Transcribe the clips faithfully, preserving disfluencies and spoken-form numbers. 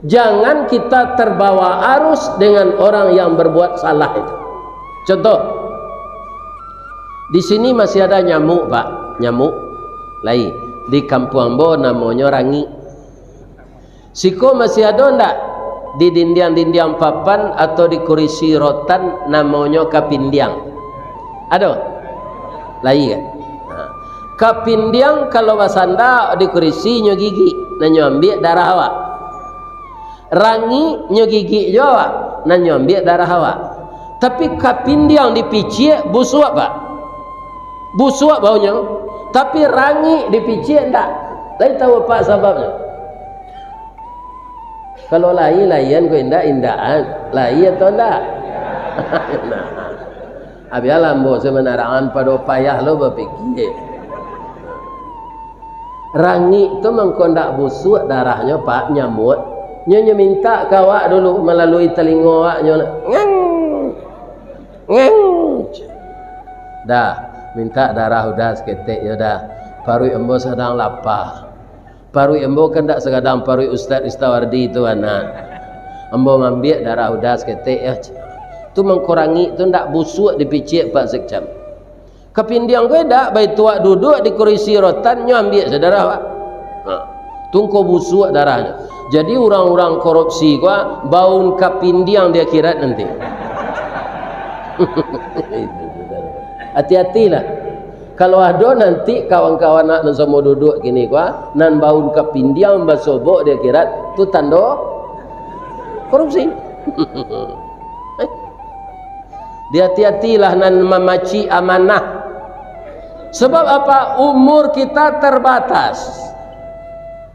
Jangan kita terbawa arus dengan orang yang berbuat salah itu. Contoh, di sini masih ada nyamuk, Pak. Nyamuk. Lai. Di kampuang ambo namonyo rangik. Siko masih ado ndak? Di dindiang-dindiang papan atau di kurisi rotan namonyo kapindiang. Ado? Lai kan? Ha. Kapindiang kalau basanda di kurisi nyo gigik, nan nyo ambiak darah awak. Rangik nyo gigik jo awak, nan nyo ambiak darah awak. Tapi kapindiang dipiciak, busuak, Pak. Busuak baunyo, tapi rangik dipiciak ndak. Lai tahu apak sababnyo? Kalau lai, laian ko indak, indakan. Lai atau ndak? Nah. Abialah ambo sabananyo pado payah lo bapikia. Rangik tu mangko ndak busuak darahnyo, Pak, nyamuk. Nyo, nyo mintak ka awak dulu malalui talingo awak, nyo, "Ngeng! Ngeng!" Dah, mintak darah udah saketek, yo dah. Paruik ambo sadang lapa. Paruik ambo kan ndak sagadang paruik Ustaz Ristawardi tu, anak. Ambo mambiak darah udah saketek, yo. Tu mangko rangik tu ndak busuak dipiciak, Pak Sekcam. Kapindiang ko indak, baitu awak duduak di kurisi rotan, nyo ambiak sadarah awak. Ha. Tu mangko busuak darahnyo. Jadi urang-urang korupsi ko, baun kapindiang di akhirat nanti. Hati-hatilah. Kalau ado nanti kawan-kawan nak nan samo duduak kini ko, nan baun kapindiang basobok di akhirat, tu tando korupsi. Eh. Dihati-hatilah nan mamacik amanah. Sebab apa? Umur kita terbatas.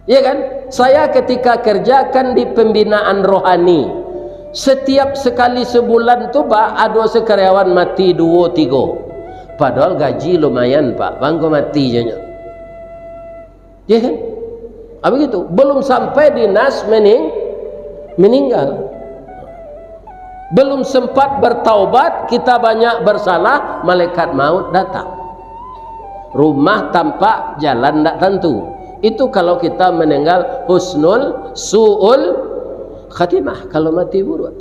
Ya kan? Saya ketika kerja kan di pembinaan rohani. Setiap sekali sebulan tu, Pak, ado sekaryawan mati duo, tigo. Padahal gaji lumayan, Pak. Bangko mati je nyo. Ya kan? Ah, begitu. Belum sampai dinas mening-, meninggal. Belum sempat bertaubat, kita banyak bersalah, malaikat maut datang. Rumah tampak, jalan ndak tantu. Itu kalau kita meninggal husnul, su'ul khatimah, kalau mati buruk.